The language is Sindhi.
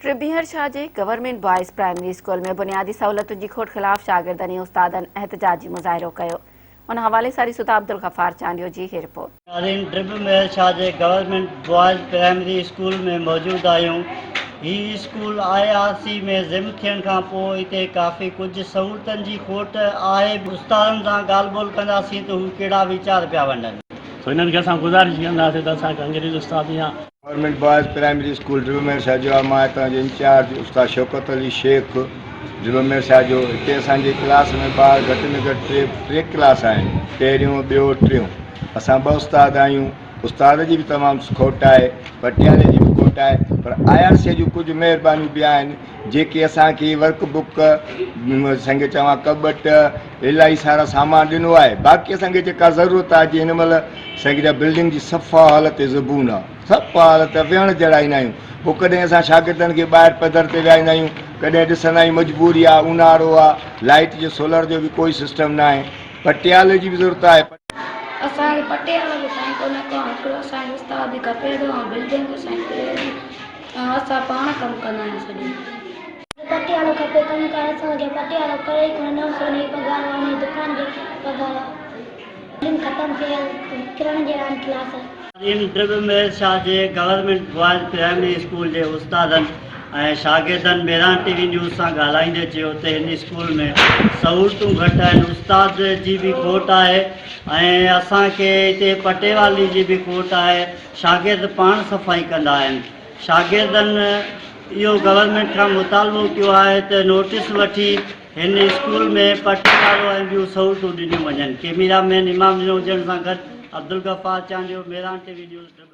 ٽربيهر شاهه جي گورنمينٽ بوائز پرائمري اسڪول ۾ بنيادي سهولتن جي کوٽ خلاف شاگردن ۽ استادن احتجاجي مظاهرو ڪيو. ان حوالي سان ڏسو ٿا عبدالغفار چانڊيو جي هي رپورٽ. ناظرين ڊرٻ مهر شاهه جي گورنمينٽ بوائز پرائمري اسڪول ۾ موجود آهيون. هي اسڪول I R C ۾ ضم ٿيڻ کان پوء هتي ڪافي ڪجهه سهولتن جي کوٽ آهي. استادن سان ڳالهه ٻولهه ڪنداسين ته هو ڪهڙا ويچار پيا ونڊن. سو انهن کي اسان گذارش ڪنداسين ته اسان کي انگريزي استاد يا. Government boys primary school Daro Mir Shah جو آهي مان هتان جو انچارج استاد شوڪت علي شيخ ڊرو مير شاهه جو هتي اسان جي ڪلاس ۾ ٻار گهٽ ۾ گهٽ ٽي ٽي ڪلاس آهن پهريون ٻيو ٽيون اسان ٻه استاد آهيون استاد جي به تمام کوٽ آهي پٽيالي جي به کوٽ آهي پر I R C جون ڪجهه مهربانيون به آهن جيڪي اسان کي ورڪ بڪ سنگ چوان ڪٻٽ الاهي سارا سامان ڏنو آهي باقي اسان کي جيڪا ضرورت آهي جي هن مهل سائين جا بلڊنگ جي صفا حالت زبون آ صفا حالت آ ويهڻ جهڙا ئي ناهيون پوء ڪڏهن اسان شاگردن کي ٻاهر پڌر تي ويهاريندا آهيون ڪڏهن ڏسندا آهيون مجبوري آ اونهارو آ لائيٽ جو سولر جو به ڪوئي سسٽم ناهي پٽيالي جي به ضرورت آهي. اسان کي پٽيالو به سائين ڪونه ڪو هڪڙو اسان کي استاد به کپي ٿو ۽ بلڊنگ به سائين ڪري ۽ اسان پاڻ ڪم ڪندا آهيون سڄو. پٽيالو کپي ڪم ڪار اسان کي پٽيالو ڪري ئي ڪونه نو سو نه ئي پگهار آ نه ئي دڪان جي پگهار آ. بلڊنگ ختم ٿي ڪرڻ جهڙا آهن ڪلاس. ان ڊرٻ مير شاهه جي گورنمينٽ بوائز پرائمري اسڪول جي استادن ۽ شاگردن ميران ٽي وي نيوز سان ڳالهائيندي چيو ته هن اسڪول ۾ سهولتون گهٽ آهن استاد جي به کوٽ آهي ۽ اسان کي هتي پٽيوالي جي به کوٽ آهي شاگرد پاڻ صفائي ڪندا آهن شاگردن اهو گورنمينٽ کان مطالبو ڪيو آهي ته نوٽيس وٺي هن اسڪول ۾ پٽيوالو ۽ ٻيون سهولتون ڏنيون وڃن ڪيميرا مين امام ڏنو هجڻ سان گڏ Abdul Ghaffar Chandio Mehran T V news.